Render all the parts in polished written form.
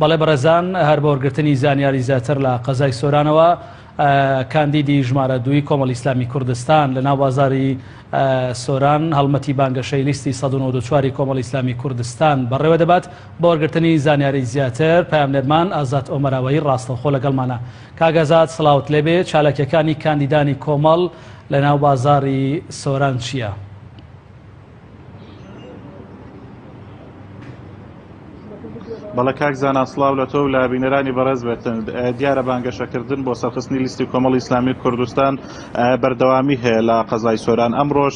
بەڵێ بەڕێزان هەر بۆ وەرگرتنی زانیاری زیاتر لە قەزای سۆرانەوە کاندیدی ژمارە دووی کۆمەڵی ئیسلامی کوردستان لە ناو بازاری سۆران هەڵمەتی بانگەشەی لیستی 194 کۆمەڵی ئیسلامی کوردستان بەڕێوە دەبات بۆ وەرگرتنی زانیاری زیاتر پەیامنێرمان ئازاد ئۆمەراوەیی ڕاستەوخۆ لەگەڵمانە کاک ئازاد سڵاوت لێبێ چالاکیەکانی کاندیدانی کۆمەڵ لە ناو بازاری سۆران چییە؟ بەڵێ کاک زانا سڵاو لە تۆ و لە بینەرانی بەڕێز بێتن دیارە بانگەشەکردن بۆ سەرخستنی لیستی کۆمەڵی ئیسلامی کوردستان بەردەوامی هەیە لە قەزای سۆران ئەمڕۆژ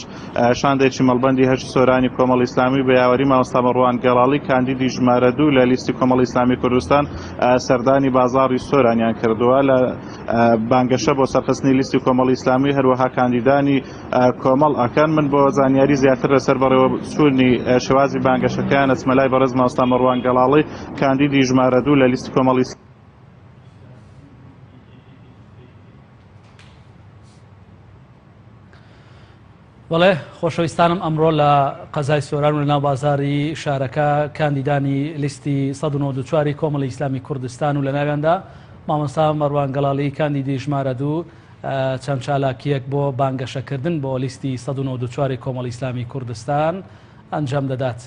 شاندێکی مەڵبەندی هەشت سۆرانی کۆمەڵی ئیسلامی بە یاوەری مامۆستا مەڕوان گەڵاڵی کاندیدی ژمارە دوو لە لیستی کۆمەڵی ئیسلامی کوردستان سەردانی بازاڕی سۆرانیان کردووە لە بانگەشە بۆ سەرخستنی لیستی کۆمەڵی ئیسلامی هەروەها کاندیدانی کۆمەڵ ئەکەن من بۆ زانیاری زیاتر لەسەر بەڕێوەچوونی شێوازی بانگەشەکەیان ئەچمە لای بەڕێز مامۆستا مەڕوان گەڵاڵی کاندیدی ژمارە دوو لە لیستی کۆمەڵی بەڵێ خۆشەویستانم ئەمڕۆ لە قەزای سۆران و لە ناو بازاری شارەکە کاندیدانی لیستی 1940 کۆمەڵی ئیسلامی کوردستان و لە ناویاندا مامۆستا مەڕوان گەڵاڵی کاندیدی ژمارە دوو چەند چالاکییەک بۆ بانگەشەکردن بۆ لیستی 194 کۆمەڵی ئیسلامی کوردستان ئەنجام دەدات.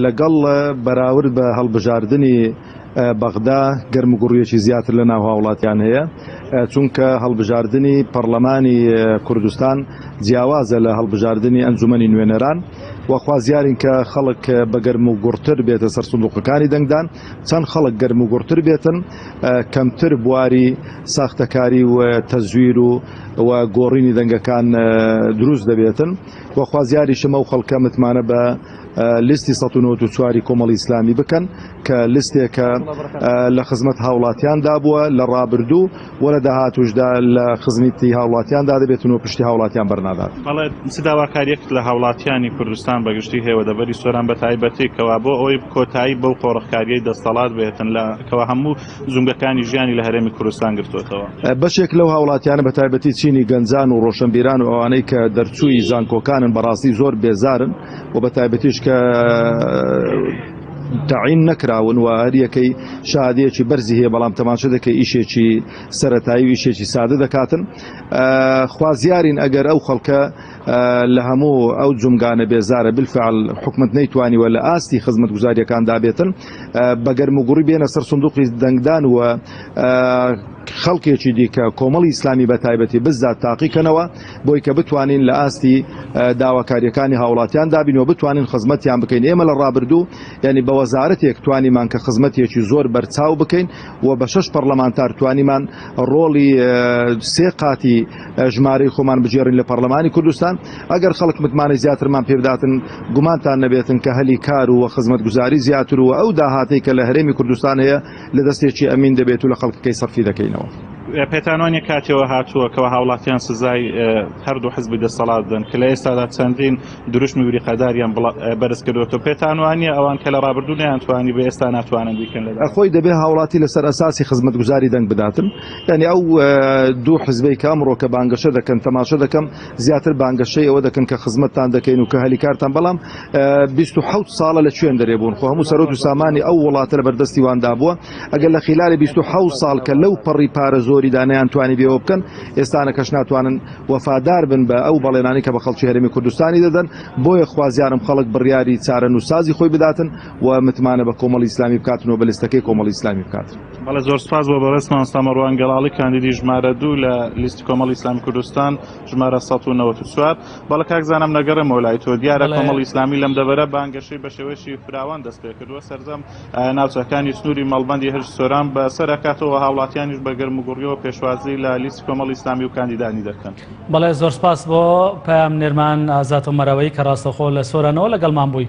لەگەڵ بەراورد بە هەڵبژاردنی بەغدا گەرموگوڕیەکی زیاتر لە ناو هاوڵاتیان هەیە چونکە هەڵبژاردنی پەرلەمانی کوردستان جیاوازە لە هەڵبژاردنی ئەنجومەنی نوێنەران و خوازیارین کە خەڵک بە گەرم و گوڕتر بێتە سەر سندوقەکانی دەنگدان چەند خەڵک گەرم و گوڕتر بێتن کەمتر بواری ساختەکاری و تەزویر و و گۆڕینی دەنگەکان دروست دەبێتن و خوازیاریشم ئەو خەڵکە متمانە بە لیستی 194 کۆمەڵی ئیسلامی بکەن کە لیستێکە لە خزمەت هاوڵاتیاندا بووە لە ڕابردوو و لە داهاتوشدا لە خزمەتی هاوڵاتیاندا دەبێتن و پشتی هاوڵاتیان بەرنادات. بەڵێ چ داواکاریەکت لە هاوڵاتیانی کوردستان بە گشتی هەیە و دەڤەری سۆران بە تایبەتی کەوا بۆ ئەوەی کۆتایی بەو قۆرخکاریەی دەستەڵات بێتن لە کەوا هەموو جومگەکانی ژیانی لە هەرێمی کوردستان گرتۆتەوە؟ بەشێک لەو هاوڵاتیانە بە تایبەتی چینی گەنجان و ڕۆشنبیران و ئەوانەی کە دەرچووی زانکۆکانن بەڕاستی زۆر بێزارن و بە تایبەتیش کە تەعین نەکراون و هەریەکەی شادەیەکی بەرزی هەیە بەڵام تەماشە دەکەی ئیشێکی سەتایی و ئیشێکی سادە دەکاتن خوازیارین ئەگەر ئەو خەڵکە لە هەموو ئەو جومگانە بێزارە بالفعل حکومت نەیتوانیوە لە ئاستی خزمەتگوزاریەکاندا بێتن بە گەرموگوڕی بێنە سەر سندوقی دەنگدان و خەڵکێکی دیکە کۆمەڵی ئیسلامی بە تایبەتی بزات تاقیکەنەوە بۆی کە بتوانین لە ئاستی داواکاریەکانی هاوڵاتیان دابین و بتوانین خزمەتیان بکەین ئێمە لە ڕابردوو یعنی بە وەزارەتێک توانیمان کە خزمەتێکی زۆر بەرچاو بکەین و بە شەش پەرلەمانتار توانیمان ڕۆڵی سێ قاتی ژمارەی خۆمان بگێڕین لە پەرلەمانی کوردستان ئەگەر خەڵک متمانەی زیاترمان پێبداتن گومانتان نەبێتن کە هەلی کار و خزمەتگوزاری زیاتر و ئەو داهاتەی کە لە هەرێمی کوردستان هەیە لە دەستێکی ئەمین دەبێت و لە خەڵکەکەی سەرفی دەکەینەوە. پێتان وانیە کاتیەوە هاتووە کەوا هاوڵاتیان سزای هەردوو حزبی دەسەڵات بدەن کە لە ئێستادا چەندین دروشمی بریقەداریان بەرز کردووەتەوە پێتان وانیە ئەوان کە لە ڕابردوو نەیانتوانی بە ئێستا ناتوانن بیکەن لە خۆی دەبێ هاوڵاتی لەسەر ئەساسی خزمەتگوزاری دەنگ بداتن یعنی ئەو دوو حزبەی کە ئەمڕۆ کە بانگەشە دەکەن تەماشە دەکەم زیاتر بانگەشەی ئەوە دەکەن کە خزمەتتان دەکەین و کە هەلیکارتان بەڵام 27 ساڵە لە کوێن دەرێ بوون خۆ هەموو سەرۆت و سامانی ئەو وڵاتە لە بەردەستی واندا بووە ئەگەر لە خیلالی 27 ساڵ کە لەو پەڕی پارە زۆریدا نەیانتوانی بێوە بکەن ئێستانەکەش ناتوانن وەفادار بن بە ئەو بەڵێنانەی کە بە خەڵکی هەرێمی کوردستانی دەدەن بۆیە خوازیارم خەڵک بڕیاری چارەنووسسازی خۆی بداتن و متمانە بە کۆمەڵی ئیسلامی بکاتن و بە لیستەکەی کۆمەڵی ئیسلامی بکاتن. بەڵێ زۆر سپاس بۆ بەڕێز مامۆستا مەڕوان گەڵاڵی کاندیدی ژمارە دوو لە لیستی کۆمەڵی ئیسلامی کوردستان ژمارە 194 بەڵێ کاک زانام نەگەڕێمەوە لای تۆ دیارە کۆمەڵی ئیسلامی لەم دەڤەرە بانگەشەی بە شێوەیەکی فراوان دەست پێ کردووە سەرجەم ناوچەکانی سنووری مەڵبەندی هەشت سۆران بە سەر ئەکاتەوە هاوڵاتیانیش بە گەرم و گوڕیەوە پێشوازی لە لیستی کۆمەڵی ئیسلامی و کاندیدانی دەکەن. بەڵێ زۆر سپاس بۆ پەیامنێرمان ئازاد عومەرەوەی کە ڕاستەوخۆ لە سۆرانەوە لەگەڵمان بووی.